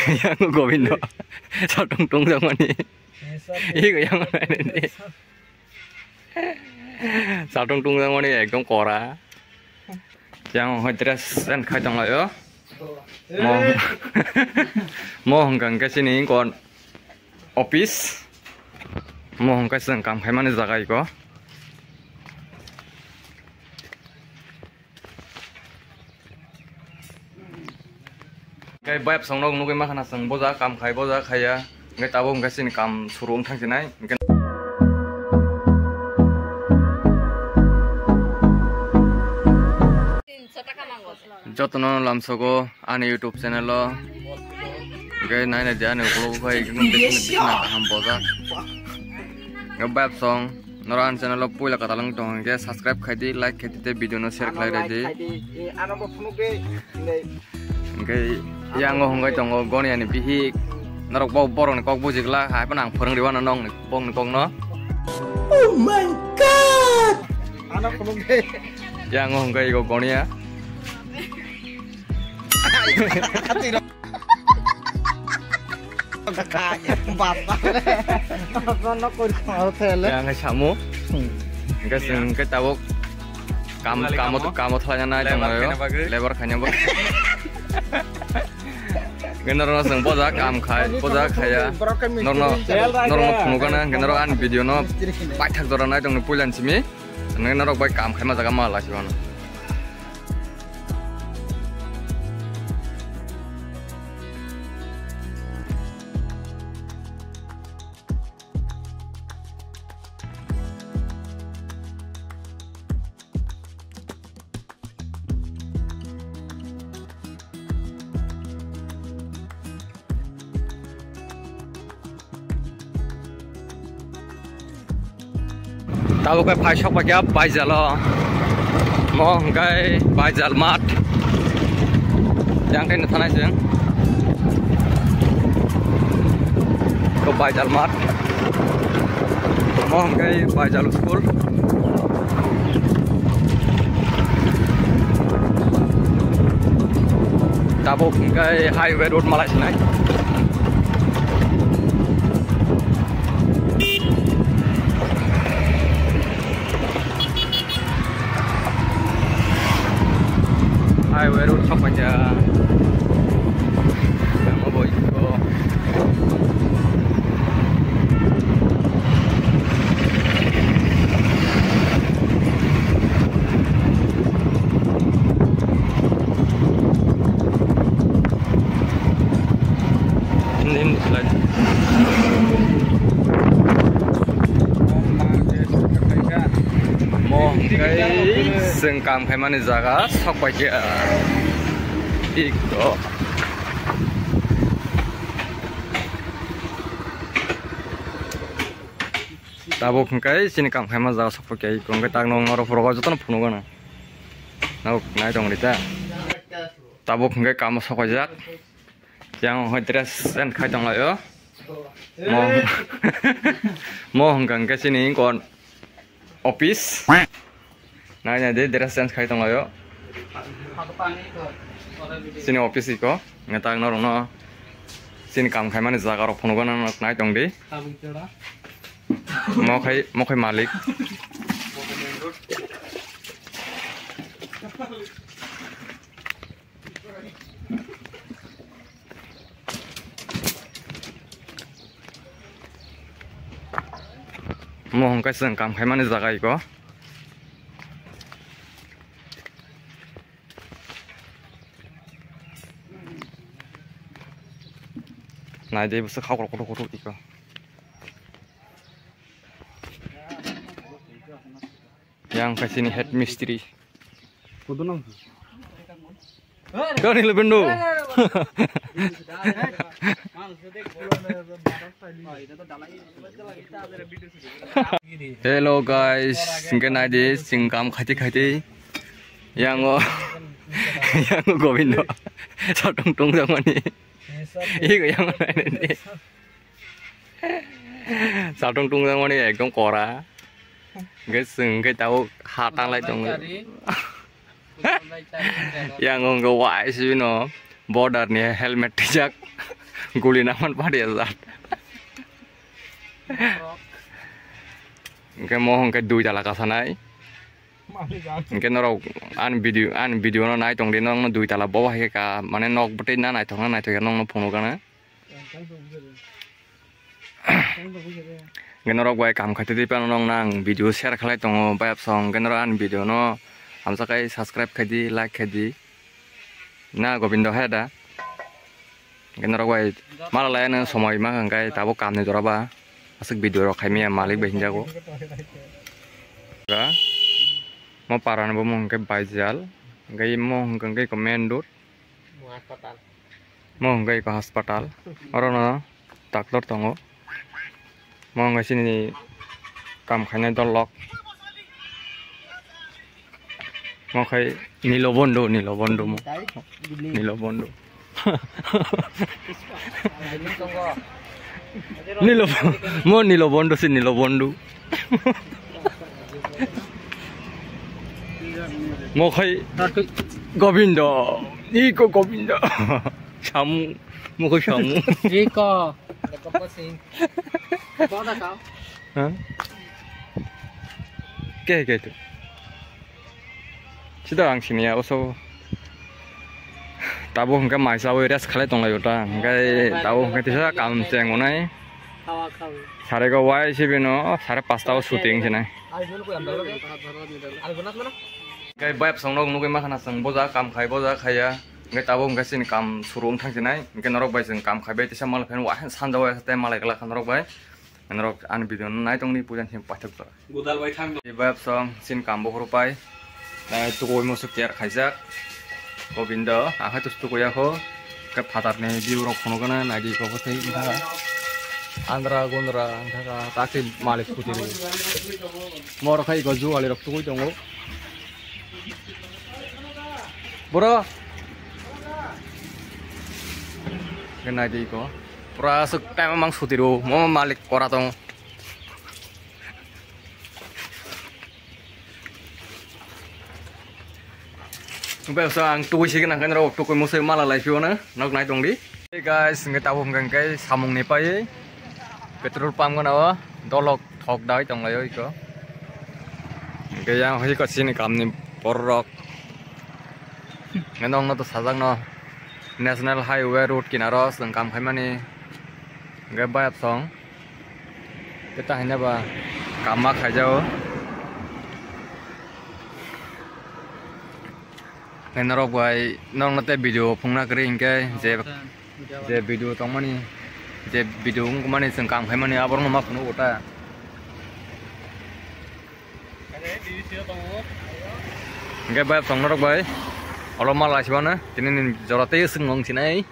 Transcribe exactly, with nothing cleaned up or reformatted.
Yang Gobindo. Saltung tungjakmani. Ego yang nainani. Saltung tungjakmani ekdom kora. Yang hoi dress change khai tonglaio. Mo, mo hwnkha hwnkhe chini kon office. Mo hwnkhe chwng kam khaimani jaga iko. Khe bayap song nok nugwi makhana chwng boja kam khai boja khaiya. Hwnkhe tabuk hwnkhe chini kam suru wng thang sinai. Hwnkhe jotono lamsogo ani YouTube channel o. Hwnkhe naina di ani ukulok khai bisina kaham boja. Hwnkhe bayap song. Norok ani channel o puila kwtal wng tong hwnkhe subscribe khai di, like khai di tei video no share khlai rw di. Hwnkhe yango hwnkhe tongo Goniya ni bihik. Norok bo borok ni kok buji glak, hai phano ang phwrwng rw anw nong ni bong ni kok no. Oh my God! Yango hwnkhe ego Goniya. Yang hai samu. Hwnkhe chwng hwnkhe tabuk kam, kamo, kamo thlaina nai tonglaio. Lebar khaina bagwi. Lebar khaina bagwi. Hwnkhe norokno chwng boja kam khai, boja khaiya. Norokno, norokno phunukgana, hwnkhe norok ani video no paithak jora nai tongni puilan simi. Hwnkhe norok bai kam khaima jaga ma lai sibano. Tabuk khe phai sok paikha Baijalo. Mo hwnkhe Baijal math. Yang khe nukhanai chwng. Ko Baijal math. Mo hwnkhe Baijal school. Tabuk hwnkhe highway road malai sinai. Highway road sok paikha. Tamo bo iko. Mo hwnkhe chwng kam khaimani jaga sok paikha. Iko. Tabuk hwnkhe chini kam khaima jaga sok paikha. Iko hwnkhe tak nong norok phuru jotono phunukgana. Nai tong rita. Tabuk hwnkhe kamo sok paijak. Yang hoi dress change khai tonglaio. Mo, mo hwnkha hwnkhe chini kon office. Nai nai de dress change khai tonglaio. Chini office iko. Ngetak norokno chini kam khaimani jaga rok phunukgana nai tong di. Mo khai, mo khai malik. Mo hwnkhe chwng kam khaimani jaga iko. Nai de bwswk khao kotor kotor iko. Yang khe chini head mistri. Kudu nang. Kau ni lebendo. Hello guys, hingke nai di, chwng kam khaiti khaiti. Yang o, yang o Gobindo. Satung tungjakmani. Ego yang o nai di. Satung tungjakmani ekdom kora. Hingke chwng hingke tabuk ha tanglai tongo. Yang o hingke wai sibino border ni helmet twijak. Guli naman padi ajat. Hwnkhe mo hwnkhe dui tala kasanai. Hwnkhe norok ani video, ani video no nai tongdi, nokno dui tala bo hai khe ka, mane nok bwtwi na naithok na naithok ya nokno phunukgana. Hwnkhe norok bai kam khaitwi pano nokno ang video share khlai tongo, bayapsong hwnkhe norok ani video no hamjakhe subscribe khaidi, like khaidi. Na Gobindo hai da. Hwnkhe norok bai mala laiano somoi ma hwnkhe tabuk kamni jora ba aswk video rok khaimya malik bai hinjago. Ga mo parani bo mung hwnkhe Baijal, hwnkhe mo hwnkhe eko main road. Mo hwnkhe eko hospital. Orono doctor tongo. Mo wngkha chini kam khainai dol rok. Mo khai Nilobondhu, Nilobondhu mo. Nilobondhu. Nilo, mo Nilobondhu si Nilobondhu. Mo khai Gobindo. Iko Gobindo. Samu. Mo khai Samu. Iko. Ha? Ke, ke tu. Sida ang sini ya, oso. Tabuk hwnkhe mai chawi rest khalai tonglaio ta. Hwnkhe tabuk hwnkhe tisa kam cheng unai. Sare go wai sibino, sare pasta o shooting sinai. Hwnkhe bayapsong rok nugwi makhana chwng boja kam khai, boja khaiya. Hwnkhe tabuk hwnkhe chini kam suru wng thang sinai. Hwnkhe norok bai chwng kam khaibai tisa mal phan wahai sanja wahai tei malai glak norok bai. Norok ani video no nai tongdi puja ni paithak jora. Gudal bai thang. Bayapsong sin kam bokhoro pai. Nai tukui musu care khaijak. Gobindo, akhai tus tukui akho. Ke phatar ni view rok phunuk gana nai di ko bwthai wngkha. Andra gundra wngkha, takti malik kuti ri. Mor khai go ju ali rok tukui tongo. Bro. Ke nai di ko. Pura aswk time mang suti ro, mo malik kora tong. Bebsa ang tukui sigi nang kan rok tukui musai mala lai piona nok nai tong di. Hey guys, ngai tabuk hwnkhe samung ni pai petrol pump gana o dolok thok dai tong lai iko. Hwnkhe yang hoi ko sini kam ni borok. Nokno to sajak no National Highway road kinaro chwng kam khaimani hwnkhe bayapsong. Tei ta haino ba kamma khaijao. Hwnkhe norok bai nokno tei video phungna kwrwi hwnkhe je, je video tongmani, je video wngmani chwng kam khaimani aborokno ma phunukgo ta. Hwnkhe bayapsong norok bai olo ma laisibano tini ni jora tei swngwng sinai.